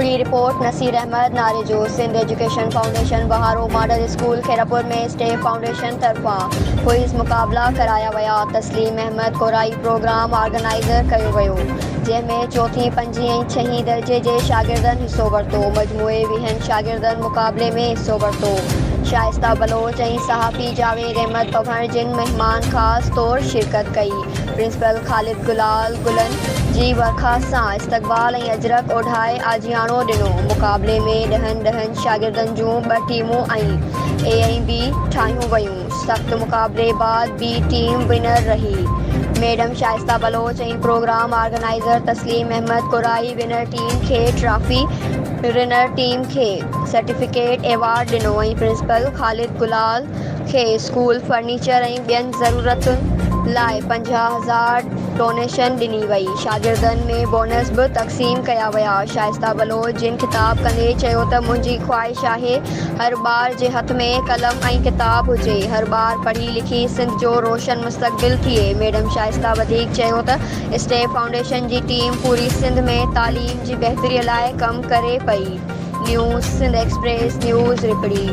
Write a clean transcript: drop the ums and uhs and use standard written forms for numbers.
Bureau report, Naseer Ahmed Narejo, Sindh education foundation Baharo model school Khairpur ۾ step foundation طرفان quiz مقابلا ڪرايا ويا، تسليم احمد ڪورائي پروگرام آرگنائيزر ڪيو ويو، جنهن ۾ چوٿين، پنجين ۽ ڇهين درجي جي شاگردن حصو ورتو، مجموعي ويهن شاگردن مقابلي ۾ حصو ورتو، شائسته بلوچ ۽ صحافي جاويد احمد پنهور جن مهمان خاص طور شرڪت ڪئي. پرنسپل خالد گلال گلن جي ورکا سان استقبال ۽ اجرڪ اوڍائي آجياڻو ڏنو. مقابلي ۾ ڏهن ڏهن شاگردن جون ٻه ٽيمون ۽ اي ۽ بي ٺاهيون ويون. سخت مقابلي بعد بي ٽيم ونر رهي. Madam Shaista Baloch ۽ programme organizer Tasleem Ahmed Korai winner team کي ٽرافي، رنر ٽيم کي سرٽيفڪيٽ ايوارڊ ڏنو ۽ پرنسپل خالد گلال کي اسڪول فرنيچر ۽ ٻين ضرورتن لاء 50,000 ڊونيشن ڏني وئي. شاگردن ۾ بونس به تقسيم ڪيا ويا. شائسته بلوچ جن خطاب ڪندي چيو ته منهنجي خواهش آهي هر ٻار جي هٿ ۾ قلم ۽ ڪتاب هجي، هر ٻار پڙهي لکي سنڌ جو روشن مستقبل ٿئي. ميڊم شائسته وڌيڪ چيو ته اسٽيپ فائونڊيشن جي ٽيم پوري سنڌ ۾ تعليم جي بهتري لاء ڪم ڪري پئي. News Sindh express news Rokhri.